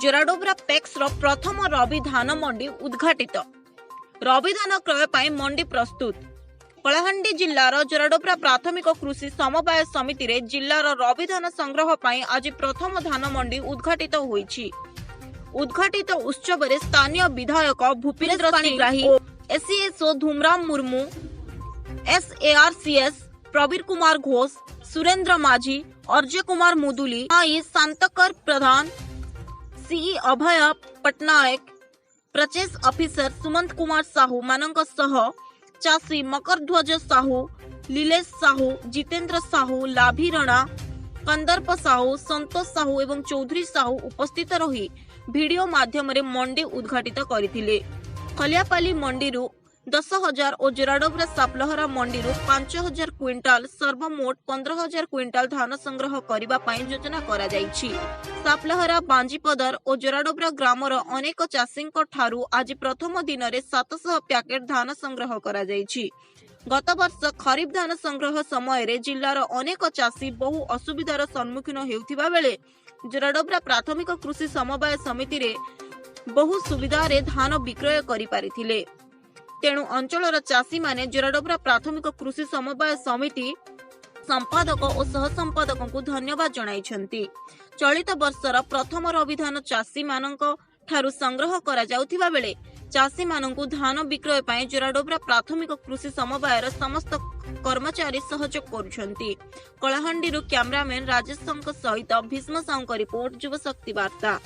ଜୋରାଡୋବ୍ରା ପେକ୍ସର ପ୍ରଥମ ରବି ଧାନ ମଣ୍ଡି ଉଦ୍ଘାଟିତ। ରବି ଧାନ କ୍ରୟ ପାଇଁ ମଣ୍ଡି ପ୍ରସ୍ତୁତ। କଳାହାଣ୍ଡି ଜିଲ୍ଲାର ଜୋରାଡୋବ୍ରା ପ୍ରାଥମିକ କୃଷି ସମବାୟ ସମିତିରେ ଜିଲ୍ଲାର ରବି ଧାନ ସଂଗ୍ରହ ପାଇଁ ଆଜି ପ୍ରଥମ ଧାନ ମଣ୍ଡି ଉଦ୍ଘାଟିତ ହୋଇଛି। ଉଦ୍ଘାଟିତ ଉତ୍ସବରେ ସ୍ଥାନୀୟ ବିଧାୟକ Bhupendra Panigrahi, ଏସିଏସ୍ଓ ଧୁମରାମ Murmu, ଏସ୍ଏଆରସିଏସ୍ Prabir Kumar Ghosh, Surendra Majhi, ଅର୍ଜୟ Kumar Muduli, I Shantakar Pradhan, CE Abhay Patnaik, purchase officer Sumanta Kumar Sahu ମାନଙ୍କ ସହ ଚାଷୀ ମକରଧ୍ୱଜ ସାହୁ, ଲିଲେଶ ସାହୁ, ଜିତେନ୍ଦ୍ର ସାହୁ, ଲାଭି ରଣା, କନ୍ଦର୍ପ ସାହୁ, ସନ୍ତୋଷ ସାହୁ ଏବଂ ଚୌଧୁରୀ ସାହୁ ଉପସ୍ଥିତ ରହି ଭିଡିଓ ମାଧ୍ୟମରେ ମଣ୍ଡି ଉଦ୍ଘାଟିତ କରିଥିଲେ। ଖଲିଆପାଲି ମଣ୍ଡିରୁ 10,000 ଓ ଜୋରାଡୋବ୍ରା ସାପଲହରା ମଣ୍ଡିରୁ 5000 କ୍ୱିଣ୍ଟାଲ, ସର୍ବମୋଟ 15,000 କ୍ୱିଣ୍ଟାଲ ଧାନ ସଂଗ୍ରହ କରିବା ପାଇଁ ଯୋଜନା କରାଯାଇଛି। ସାପଲହରା, ବାଞ୍ଜିପଦର ଓ ଜୋରାଡୋବ୍ରା ଗ୍ରାମର ଅନେକ ଚାଷୀଙ୍କ ଠାରୁ ଆଜି ପ୍ରଥମ ଦିନରେ 700 ପ୍ୟାକେଟ ଧାନ ସଂଗ୍ରହ କରାଯାଇଛି। ଗତବର୍ଷ ଖରିଫ ଧାନ ସଂଗ୍ରହ ସମୟରେ ଜିଲ୍ଲାର ଅନେକ ଚାଷୀ ବହୁ ଅସୁବିଧାର ସମ୍ମୁଖୀନ ହେଉଥିବା ବେଳେ ଜୋରାଡୋବ୍ରା ପ୍ରାଥମିକ କୃଷି ସମବାୟ ସମିତିରେ ବହୁ ସୁବିଧାରେ ଧାନ ବିକ୍ରୟ କରିପାରିଥିଲେ। ତେଣୁ ଅଞ୍ଚଳର ଚାଷୀମାନେ ଜୋରାଡୋବ୍ରା ପ୍ରାଥମିକ କୃଷି ସମବାୟ ସମିତି ସମ୍ପାଦକ ଓ ସହସମ୍ପାଦକଙ୍କୁ ଧନ୍ୟବାଦ ଜଣାଇଛନ୍ତି। ଚଳିତ ବର୍ଷର ପ୍ରଥମ ରବି ଧାନ ଚାଷୀମାନଙ୍କ ଠାରୁ ସଂଗ୍ରହ କରାଯାଉଥିବା ବେଳେ ଚାଷୀମାନଙ୍କୁ ଧାନ ବିକ୍ରୟ ପାଇଁ ଜୋରାଡୋବ୍ରା ପ୍ରାଥମିକ କୃଷି ସମବାୟର ସମସ୍ତ କର୍ମଚାରୀ ସହଯୋଗ କରୁଛନ୍ତି। କଳାହାଣ୍ଡିରୁ କ୍ୟାମେରାମ୍ୟାନ ରାଜେଶଙ୍କ ସହିତ ଭୀଷ୍ମ ସାହୁଙ୍କ ରିପୋର୍ଟ, ଯୁବଶକ୍ତି ବାର୍ତ୍ତା।